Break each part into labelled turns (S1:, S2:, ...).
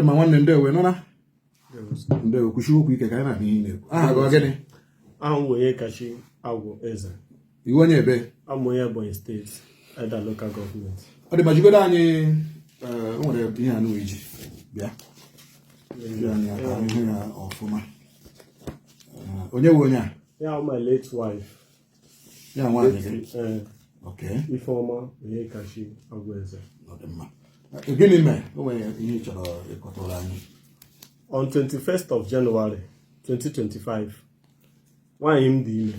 S1: Dị mma, nwanne, ndewe nọ na ndewe. Kwuchi okwu ike ka anyị na-ahụ ihe ị na-ekwu. Aha gị ọ gịnị?
S2: Aha m bụ Onyekachi Agwụ Eze.
S1: Iwu onye ebe?
S2: Abụ onye Ebonyi Steeti, Eda Local Government.
S1: Ọ dị ma, jigodo anyị. O nwere ihe anụ iji bịa ji anyị aka anyị hụ ya ọfụma. Onye nwe onye a?
S2: Ya my late wife.
S1: Ya nwaanyị gị?
S2: Ee.
S1: Okay.
S2: Ifeọma Onyekachi Agwụ Eze.
S1: Ọ dị mma. Gịnị mere? O nwere ihe ị chọrọ ịkọtụrụ anyị?
S2: On 21st of January 2025, nwaanyị m dị ime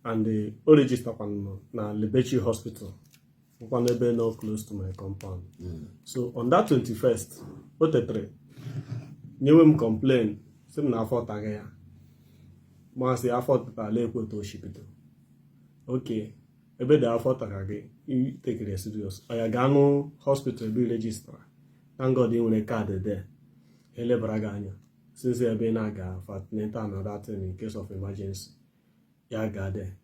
S2: and o registerkwanụ na Lebechi Hospital, bụkwa ebe nọ close to my compound. So on that 21st, o tetere nyewe m complain, sị m na afọ taghị ya. Masị afọ tara ekwe otu o si bido. Okay, ebe dị afọ tara gị, take it serious. Ọ ya gaa nụ hospital ebe i registera. Thank God ị nwere kaadị there, elebara gị anya since ebe ị na-aga for antenatal and other thing in case of emergency. Ya gaa there,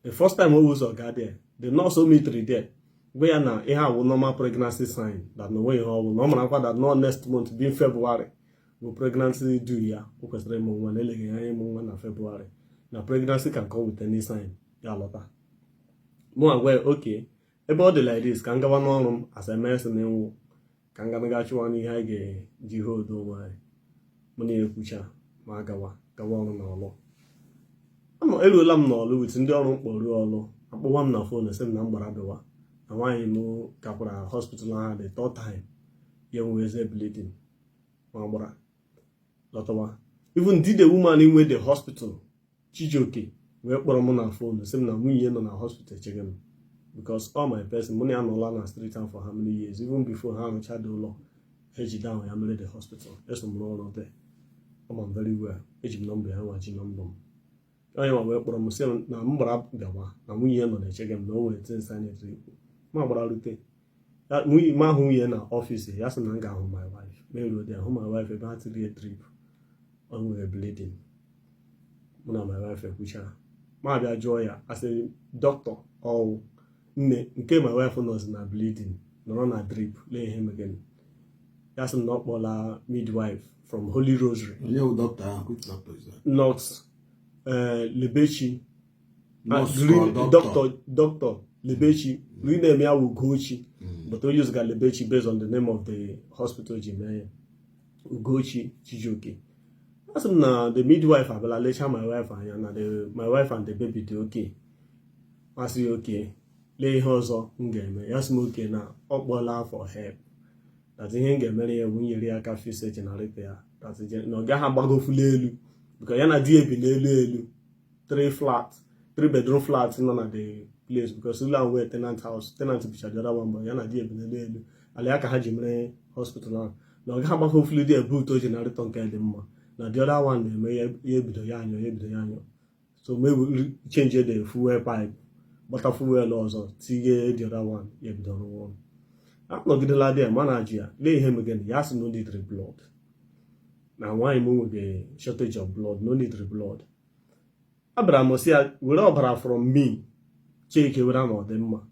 S2: the first time o ụzọ gaa there, the nurse o meetiri there gwa ya na ihe awụ normal pregnancy sign, that na onweghị ihe ọ bụ, na ọ mara akwa that no next month being February bụ pregnancy due ya, o kwesịrị ịmụ nwa, na eleghị anya ịmụ nwa na February, na pregnancy can come with any sign. Ya lọta, mụ agwa ya, okay, ebe ọ dị like this, ka m gawa n'ọrụ m as a medicine ịnwụ, ka m ganaga chụwa n'ihe anyị ga-eji hold onwe anyị. Mụ na ya ekwucha, ma gawa gawa ọrụ n'ọlụ. Anọ eruola m n'ọlụ with ndị ọrụ mkpọrụ ọlụ, akpọwa m na phone, sị m na m gbara bịawa, na nwaanyị m gakwara hospital ahụ the third time, ya nweze bleeding. Ma gbara lọtawa. Even did the woman nwe the hospital, Chijioke, wee kpọrọ m na phone, sị m na nwunye nọ na hospital echege m, because all my person, mụ na ya nọla na street ahụ for how many years, even before ha arụcha the ụlọ ha eji down ya mere the hospital. Eso m rụọ ọrụ there. Ama m very well, eji m nọmba ya, nwa ji nọmba m. Onye nwa wee kpọrọ m, sị m na m gbara bịawa, na nwunye ya nọ na-echege m, na o nwere things anyị na-etere ikwu. Ma gbara rute ya, nwunye ma ahụ nwunye na ọfịs ya, sị na m ga-ahụ my wife. Ma eruo there, hụ my wife ebe ha tiri ya drip, o nwere bleeding. Mụ na my wife ekwucha, ma abịa jụọ ya, asị dọkịta ọwụ nne nke my wife nọzi na bleeding, nọrọ na drip, lee ihe megịnị. Ya sị m na ọ kpọla midwife from Holy Rosary.
S1: Onye wụ dọkịta ahụ? Which doctor is that?
S2: Nurse Lebechi.
S1: Nurse or doctor?
S2: Doctor, Doctor Lebechi. Rename ya Ugochi, but o use ga Lebechi based on the name of the hospital ji mee ya. Ugochi Chijioke. Asị m na the midwife abịala lechaa my wife anya, na the my wife and the baby dị okay. Masị ya, okay, lee ihe ọzọ m ga-eme? Ya sị m, okay, na ọ kpọọla for help, that ihe m ga-emere ya bụ nyere ya aka fix generator ya, that na ọ gaghị agbagofula elu, because ya na di ya bi n'elu elu, three flat, three bedroom flat nọ na the place, because ụlọ ahụ wee tenant house, tenant bicha the other one, but ya na di ya bi n'elu elu ala ya ka ha ji mere hospital ahụ, na ọ gaghị agbagofulu di butuo generator nke dị mma, na the other one na-eme ya, ya ebido ya anyọ, ya ebido ya anyọ. So maybe change the fuel pipe, gbata fuel ọzọ tinye the other one, ya ebido rụwa ọrụ. Anọgidela dị ma na-ajụ ya, lee ihe megana? Ya sị no need blood, na nwaanyị m nwere shortage of blood, no need blood. Abịara m sị ya were ọbara from me, check were na ọ dị mma.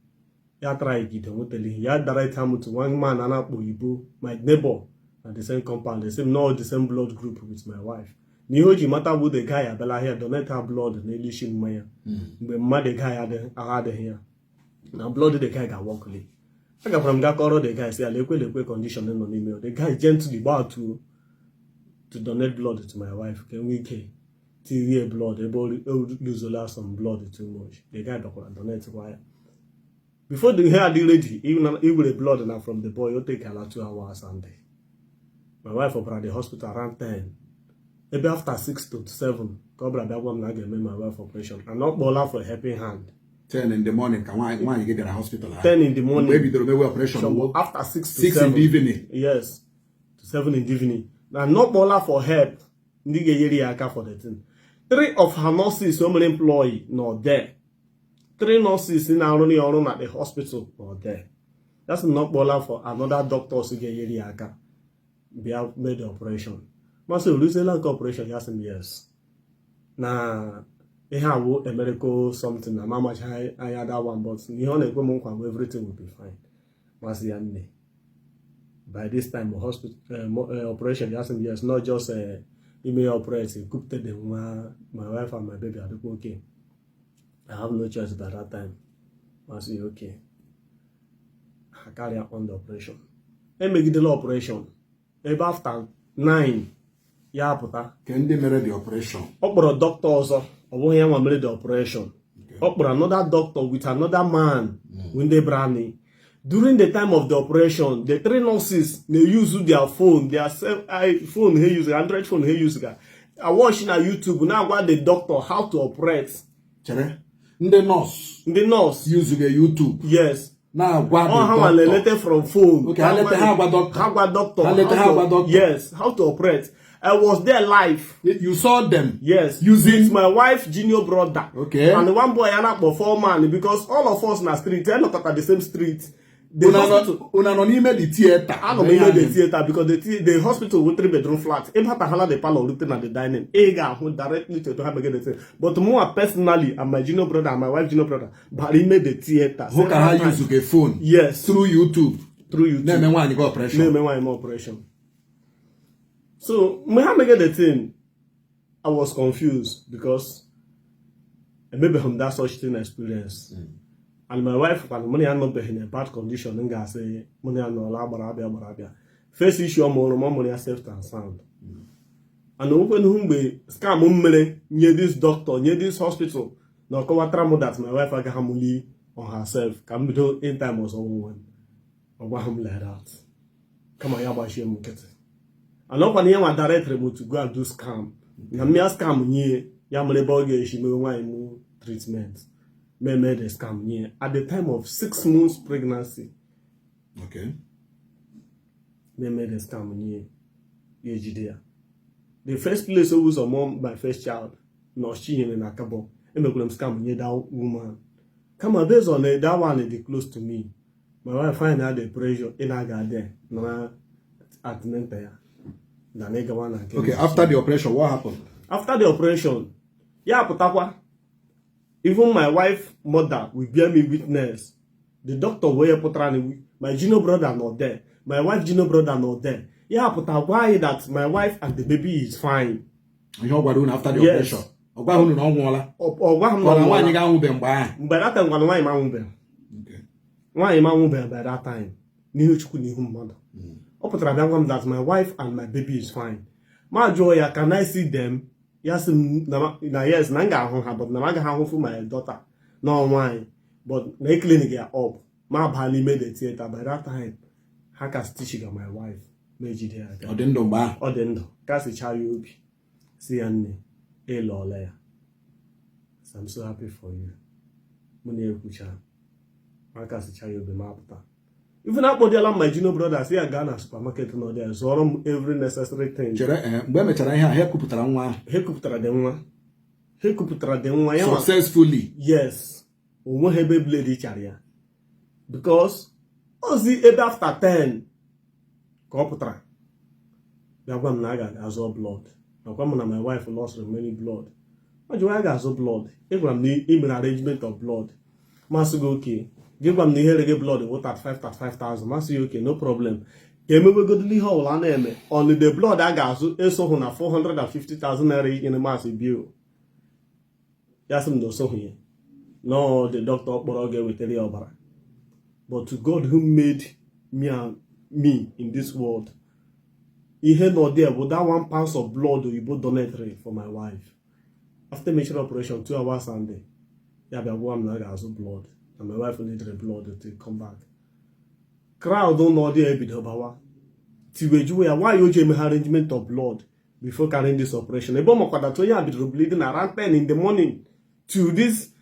S2: Ya tara igide nwetara ihe ya direct am to one man a na-akpọ oyibo, my neighbor na the same compound, the same, no, the same blood group with my wife. Na ihe o ji mata bụ the guy abịala ahịa donate her blood n'elu isi mmanya mgbe mmadụ guy ahụ adịghị ya, na blood the guy ga-awọkli. Agakwara m ga kọrọ the guy, sị ya lekwe lekwe condition nọ n'ime. The guy gently gbatuo to donate blood to my wife ka enwee ike tirie blood ebe o luzola some blood too much. The guy bịakwara donate kwa ya. Before the hair dị ready iwere blood na from the boy, o take ala 2 hours, and my wife ọbara the hospital around 10, ebe after 6 to 7 ka ọ bịara bịa gwa m na a ga-eme my wife operation and ọ kpọọla for a helping hand.
S1: 10 in the morning ka nwaanyị gị bịara hospital ahụ?
S2: 10 in the morning.
S1: Mgbe e bidoro mewe operation wo?
S2: After 6 to
S1: 6 in
S2: 7
S1: the evening.
S2: Yes, to 7 in the evening, na ọ kpọọla for help, ndị ga-enyere ya aka for the thing. Three of her nurses o mere employee nọ there, three nurses na-arụ ya ọrụ na the hospital nọ there. That's na ọ kpọọla for another doctors ga-enyere ya aka bịa mee the operation. Masị oruziela nke operation? Ya sị m yes, na ihe awụ a miracle something, na mamachaghị anya that one, but ihe ọ na-ekwe m nkwa bụ everything will be fine. Masị ya, nne, By this time hospital operation, ya sị m yes, not just ime ya operate, kupute the nwa. My wife and my baby adịkwa okay. I have no choice by that time. I say okay, ha carry on the operation. Emegidela operation ebe after 9, ya apụta.
S1: Ke ndị mere the operation?
S2: Ọ kpọrọ dọkịta ọzọ, ọ bụghị ya nwa mere the operation. Ọ kpọrọ another doctor with another man, ndị brani. During the time of the operation, the three nurses na-use their phone, their self phone ha use, Android phone ha use ga watch na YouTube, na-agwa the doctor how to operate.
S1: Chere, ndị nọọsụ?
S2: Ndị nurse.
S1: Use YouTube?
S2: Yes.
S1: Na-agwa
S2: ọ ha
S1: the
S2: nwa
S1: doctor?
S2: Na-elete from phone.
S1: Okay, ha lete, ha agwa doctor.
S2: Ha gwa doctor.
S1: Ha lete, ha
S2: how to-
S1: agwa doctor.
S2: Yes, how to operate. I was there live.
S1: You saw them?
S2: Yes.
S1: Using
S2: With my wife junior brother. And one boy a na-akpọ foreman, because all of us na street enọkọta, the same street, the
S1: Una nọ
S2: hospital.
S1: Una nọ n'ime the theater?
S2: Anọ m ime the theater because the hospital with three bedroom flat. Ịbataghala the parlour, rute na the dining, ị ga-ahụ directly to ha megide the thing. But mụnwa personally and my junior brother and my wife junior brother bara ime the theater.
S1: Hụ ka ha use ge phone?
S2: Yes.
S1: Through YouTube?
S2: Through YouTube.
S1: Na-eme nwaanyị gị operation?
S2: Na-eme nwaanyị m operation. So mgbe ha mege the thing, I was confused because emebeghị m that such thing experience, and my wife kwanụ, mụ na ya anọbeghị na bad condition. M ga-asị mụ na ya nọọla agbara abịa agbara abịa. First issue ọ mụrụ m, ọ mụrụ ya safe and sound, and onwekwenụ mgbe scam m mere nye this doctor, nye this hospital, na ọ kọwatara m that my wife agaghị amụli on herself, ka m bido in time ọzọ nwe m. Ọ gwaghị m like that, kama ya gbachie m nkịtị. And ọkwa na ihe nwa directly m to go and do scam na mmịa scam nye ya, mere ebe ọ ga-esi mewe nwaanyị m treatment, meme the scam nye at the time of 6 months pregnancy. Meme the scam nye ya, ejide ya. The first place o ụzọ mụọ my first child, nọọsụ Chinyere na Akabọ, emekwara m scam nye that woman, kama based on that one dị close to me, my wife find out the pressure ị na-aga there nara antenatal ya na na ịgawa na nke.
S1: Okay, after the operation, what happened?
S2: After the operation, ya pụtakwa. Even my wife mother will bear me witness. The doctor wee pụtara na my junior brother nọ there, my wife junior brother nọ there, ya pụta gwa anyị that my wife and the baby is fine.
S1: Ihe ọ gwara unu after the
S2: Yes.
S1: operation, ọ gwaghị unu na ọ nwụọla?
S2: Ọ gwaghị m
S1: Ka ọ
S2: na
S1: na
S2: ọ
S1: nwaanyị
S2: nwụọla.
S1: ga-anwụbe mgbe ahụ?
S2: Mgbe that time gwana nwaanyị m anwụbeghị. Nwaanyị m anwụbeghị by that time, n'ihu Chukwu na ihu mmadụ. Ọ pụtara bịa gwa m that my wife and my baby is fine. Ma jụọ ya, "Can I see them?" Ya sị m na yes, na m ga-ahụ ha, but na m agaghị ahụfụ my daughter na nwaanyị, but na clinic ya up. Ma baa n'ime the theater, by that time ha ka stitch my wife, ma ejide ya aka.
S1: Ọ dị ndụ mgbe ahụ?
S2: Ọ dị ndụ. Kasichaa ya obi, si ya, "Nne, ịlọọla ya. So I'm so happy for you." Mụ na-ekwucha, ma kasichaa ya obi, ma apụta. Even akpọdịala m my junior brother, si ya gaa na supermarket nọ there zụọrọ m every necessary thing.
S1: Chere, mgbe e mechara ihe a, ha ekwupụtara nwa ahụ?
S2: Ha ekwupụtara dị nwa, ha ekwupụtara dị nwa ya
S1: Successfully?
S2: Yes, o nweghị ebe blade chara ya, because ozi ebe after 10 ka ọ pụtara bịa gwa m na a ga-aga zụọ blood, nakwa m na my wife lost many blood. Ọ jụrụ ya ga-azụ blood. Ị gwara m na ị mere arrangement of blood. Masị gị oke, gị gwa m na ihe rege blood bụ 35 35,000. Masị ya oke, no problem, ka emewegodila ihe ọbụla a na-eme on the blood a ga-azụ, esoghụ na 450,000 naira inyere masị bill. Ya sị m na osoghị ya, no, the doctor kpọrọ ga-ewetara ya ọbara. But to God who made me and me in this world, ihe nọ there bụ that 1 pound of blood oyibo donated for my wife after mechara operation 2 hours, and ya bịa gwa m na a ga-azụ blood, na my wife needed blood to come back. Crowd nọ dị ebido bawa tiwejuwe ya, why o ji emeghe arrangement of blood before carrying this operation, ebe ọ makwadata onye a bidoro bleeding around 10 in the morning to this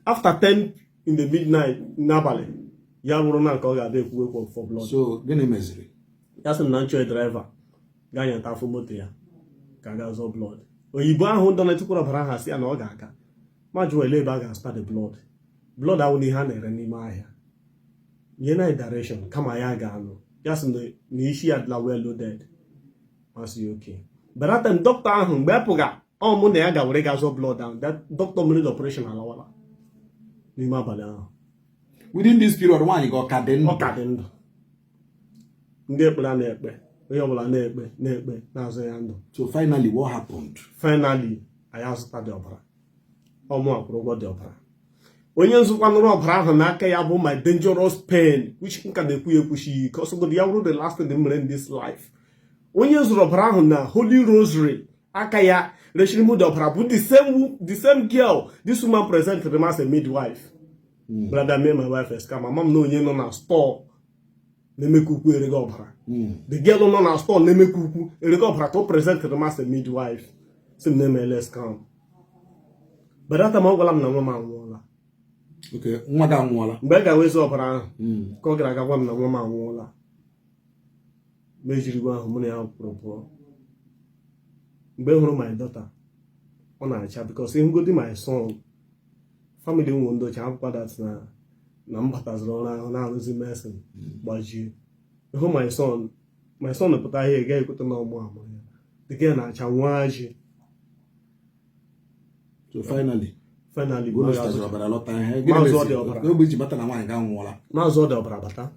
S2: after 10 in the midnight n'abalị, ya bụrụ na nke ọ ga-abịa ekwu ekwu for blood.
S1: So gịnị meziri?
S2: Ya sị m na nchọ driver gaa nyata afọ moto ya ka ga zụọ blood. Oyibo ahụ donate-kwara ọbara ha, sị ya na ọ ga-aga. Ma jụọ ele ebe a ga-azụta the blood. Blood ahụ na ihe a na-ere n'ime ahịa, nye na direction kama ya ga-anụ. Ya sị na isi ya dịla well loaded. Masị ya oke. By that time dọkịta ahụ mgbe pụga, ọ mụ na ya ga were ga zụọ blood ahụ. That doctor mere the operation alawala n'ime abalị ahụ.
S1: Within this period, nwaanyị gị ọ ka dị ndụ?
S2: Ọ ka dị ndụ. Ndị ekpere a na-ekpe, onye ọbụla na-ekpe na-ekpe na-azụ ya ndụ.
S1: So finally, what happened?
S2: Finally, anyị azụta dị ọbara. Ọmụ akwụrụ ụgwọ dị ọbara. Onye nzụkwanụrụ ọbara ahụ n'aka ya bụ my dangerous pain, which nka na-ekwu ya ekwuchi ike ọsọgodo ya wụrụ the last thing mere in this life. Onye zụrụ ọbara ahụ na Holy Rosary aka ya rechiri m dị ọbara bụ the same girl this woman presented m as a midwife. Brother, me my wife scam. Mama m na onye nọ na store na-emeka ukwu erego ọbara. The girl nọ na store na-emeka ukwu erego ọbara ka o presented m as a midwife, si m na-emele scam. But that time, ọ gwara m na nwa m anwụọla.
S1: Okay, nwa gị anwụọla?
S2: Mgbe e ga-awezi ọbara ahụ ka ọ gara aga gwa m na nwa m anwụọla. Ma ejirigbo ahụ mụ na ya pụrụ pụọ. Mgbe m hụrụ my daughter, ọ na-acha because ịhụgodi my son, family nwe ndị ọcha akwụkwọ that na m bataziri ọrụ ahụ na-arụzi medicine gbajie. Ịhụ my son, my son pụta ahịa, ị gaghị ekweta na ọmụ amụrụ ya. The girl na-acha nwa ajị.
S1: So finally,
S2: finally,
S1: unu zụtaziri ọbara lọta ihe? Gịnị
S2: Maazị
S1: meziri?
S2: ọ dị ọbara.
S1: Ogbe iji bata na nwaanyị gị anwụọla.
S2: Maazị ọ dị ọbara bata,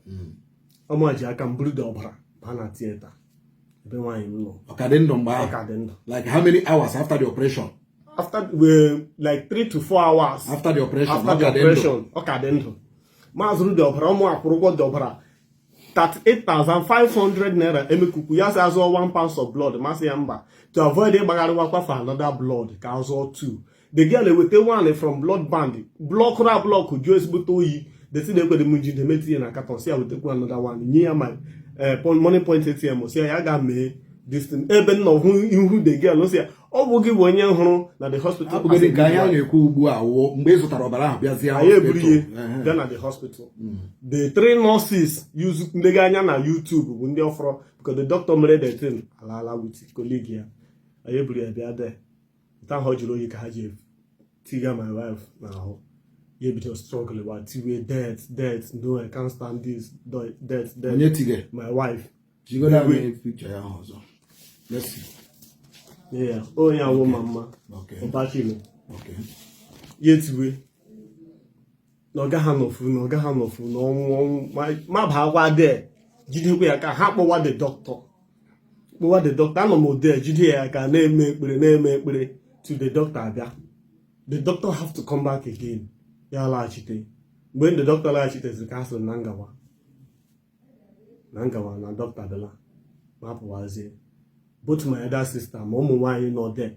S2: ọmụ ji aka m buru dị ọbara baa na theatre ebe nwaanyị m nọ.
S1: Ọ ka dị ndụ mgbe
S2: Ọ
S1: ahụ?
S2: ka dị ndụ.
S1: Like how many hours after the operation?
S2: After like 3 to 4 hours.
S1: After the operation?
S2: After
S1: Ọ
S2: the
S1: ka dị ndụ?
S2: operation, ọ ka dị ndụ. Maazị dị ọbara, ọmụ akwụrụ ụgwọ dị ọbara 38,500 naira. Emekuku ya sị azụọ 1 pound of blood, masị ya mba, to avoid ịgbagharịwakwa for another blood, ka azụọ 2. The girl eweta one from blood bank, blockụrụ block jụọ ezigbote oyi. The thing ekwere m njide metinye na carton, si ya wetakwa another one, nye ya my Moniepoint ATM, si ya ya ga mee this thing. Ebe m nọ hụ ihu the girl, si ya ọ bụ gị bụ onye hụrụ na the hospital.
S1: Abụgodị nke anyị a na-ekwu ugbu a wụ mgbe ị zụtara ọbara ahụ bịazie
S2: Anyị eburu
S1: hospital.
S2: ihe bịa na the hospital. The three nurses use nlega anya na YouTube bụ ndị ọfọrọ because the doctor mere the thing alaala with colleague ya. Anyị eburu ya bịa there. Nta ahụ ọ jụrụ oyi ka ha ji tiga my wife n'ahụ. Ya ebido struggle wa tiwe, "Death, death, no, I can't stand this, death, death."
S1: Onye tige?
S2: My wife.
S1: Jigodo anyị picture ya ahụ ọzọ. Let's see.
S2: Yeah, onye awụ ma mma. Ọbachilo. Ya etiwe na ọ gaghị anọfu, na ọ gaghị anọfu, na ọnwụ ọnwụ ma baakwa there, jidekwa ya ka ha kpọwa the doctor, kpọwa the doctor. Anọ m there jide ya ka na-eme ekpere, na-eme ekpere to the doctor abịa. The doctor have to come back again. Ya laghachite. Mgbe the doctor laghachiteziri ka ha sịrị na ngawa, na ngawa, na doctor abịala, ma pụwazie. Both my elder sister ma ụmụ nwaanyị nọ there,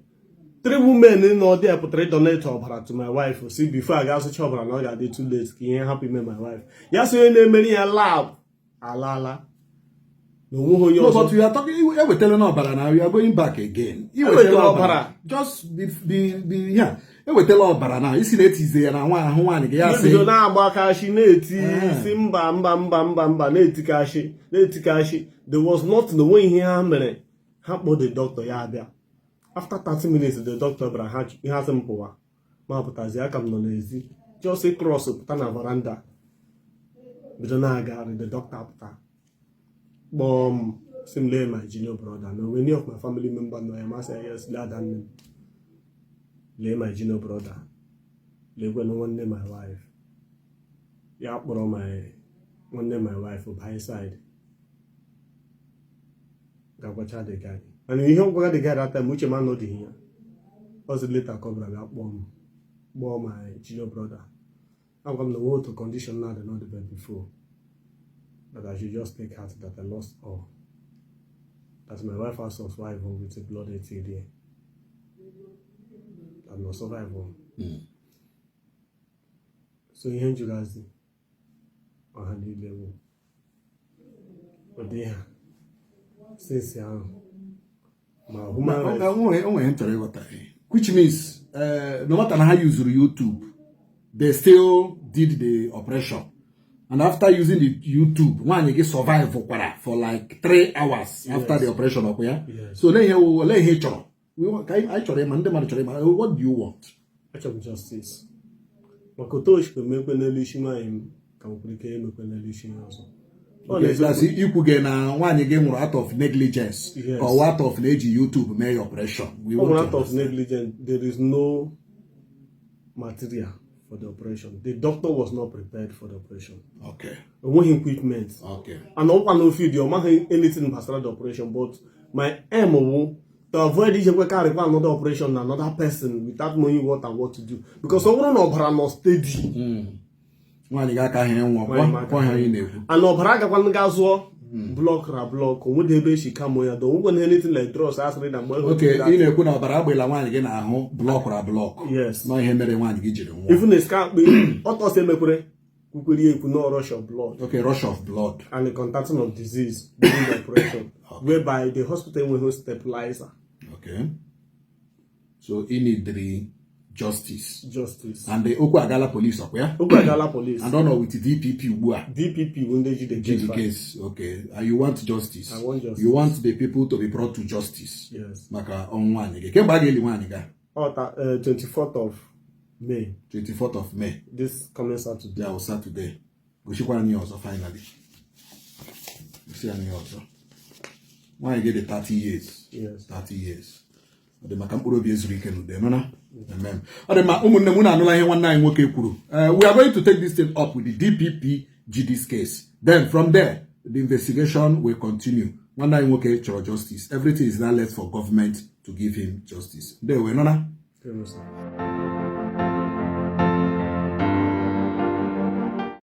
S2: three women nọ there, pụtara donate ọbara to my wife, si before a ga-asụcha ọbara na ọ ga-adị too late ka ihe hapụ ime my wife. Ya sị onye na-emeri ya lab alaala, na onweghị onye
S1: No,
S2: ọzọ.
S1: but you are talking, ewetala n'ọbara na you are going back again. I
S2: Ewetala
S1: wetala
S2: ọbara.
S1: Just be yeah. Ewetala ọbara na isi na-etize ya na nwa ahụ nwaanyị gị, ya sị
S2: Ebido na-agbakashi, na-eti
S1: Ah.
S2: si mba, mba, mba, mba, mba, na-etikashi, na-etikashi. There was not na onwe ihe ha mere. Ha kpọ the doctor, ya abịa. After 30 minutes the doctor bịara, ha ihe asị m pụwa. Ma pụtazi, aka m nọ n'ezi, just cross pụta na veranda, bido na-agagharị. The doctor pụta kpọọ m, sị m lee my junior brother, na any of my family member nọ ya. Masị ya yes, lee ada nne m, lee my junior brother, lekwenụ nwanne my wife. Ya kpọrọ my nwanne my wife by side, ga-agwacha the guy. And ihe ọ gwara the guy that time, uche m anọdịghị ya. Ọzọ later ka ọ bịara bịa kpọọ m, kpọọ my junior brother, agwa m na nwe otu condition na adị not before, that I should just take heart, that I lost all, that my wife has survived with a blood ATD, that no survival. So ihe njụgazi ọha niile bụ ụdị ha since ahụ ma human rights.
S1: O nwere m chọrọ ịghọta, which means no matter na ha used YouTube, they still did the operation, and after using the YouTube, nwaanyị gị survive kwara for like 3 hours after the operation, ọkwa ya?
S2: Yes.
S1: So olee ihe ị chọrọ? Ka anyị chọrọ ịma, ndị mmadụ chọrọ ịma, what do you want?
S2: Achọrọ m justice maka otu osikwe mekwe n'elu isi nwaanyị m ka nwekwara ike emekwe n'elu isi ya ọzọ. Ọ
S1: Okay,
S2: na-eziokwu.
S1: that's ikwu gị na nwaanyị gị nwụrụ out of negligence
S2: Yes.
S1: ka ọ out of na-eji YouTube mee ya operation? We
S2: Ọ
S1: want
S2: nwere
S1: to
S2: out of
S1: understand.
S2: negligence. There is no material for the operation. The doctor was not prepared for the operation. Onweghị equipment. And ọkwa na field, ọ maghị anything gbasara the operation. But my aim wụ to avoid ijekwe karịkwa another operation na another person without knowing what and what to do, because ọ bụrụ na ọbara nọ steady,
S1: Nwaanyị gị aka ahụ ịnwụ.
S2: Nwaanyị m aka.
S1: Kwa ihe anyị na-ekwu.
S2: And ọbara agakwana ga zụọ block ra block, onwedị ebe esi kamo ya do, onwekwana anything like drugs asịrị na mgbe
S1: Oke, ị na-ekwu na ọbara agbịla nwaanyị gị n'ahụ blockụra block.
S2: Yes.
S1: Nọ ihe mere nwaanyị gị jiri nwụọ.
S2: Even scan kpe autopsy emekwere kwukwere ya ekwu no rush of blood
S1: Okay, rush of blood.
S2: And the contacting of disease during the operation, whereby the hospital enweghị stabilizer.
S1: Okay, so ị need justice.
S2: Justice.
S1: And the okwu agala police, ọkwa ya?
S2: Okwu agala police.
S1: And ọ nọ with DPP ugbu a.
S2: DPP bụ ndị ji the
S1: Ji
S2: case
S1: the
S2: file.
S1: case. Okay, and you want justice.
S2: I want justice.
S1: You want the people to be brought to justice.
S2: Yes.
S1: Maka ọnwụ nwaanyị gị. Kemgbe a ga-eli nwaanyị gị?
S2: Ọta 24th of May.
S1: 24th of May.
S2: This coming Saturday.
S1: Ya wụ Saturday. Gosikwa anyị ọzọ. Finally, gosi anyị ọzọ. Nwaanyị gị dị 30 years.
S2: Yes.
S1: 30 years. Ọ dị maka mkpụrụ obi ezuru ike n'udo, nụna. Amen. Ọ dị mma, ụmụnne m, unu anụla ihe nwanne anyị nwoke kwuru. We are going to take this thing up with the DPP ji this case. Then from there, the investigation will continue. Nwanne anyị nwoke chọrọ justice. Everything is now left for government to give him justice. Ndewe, nụna.
S2: Thank you, sir.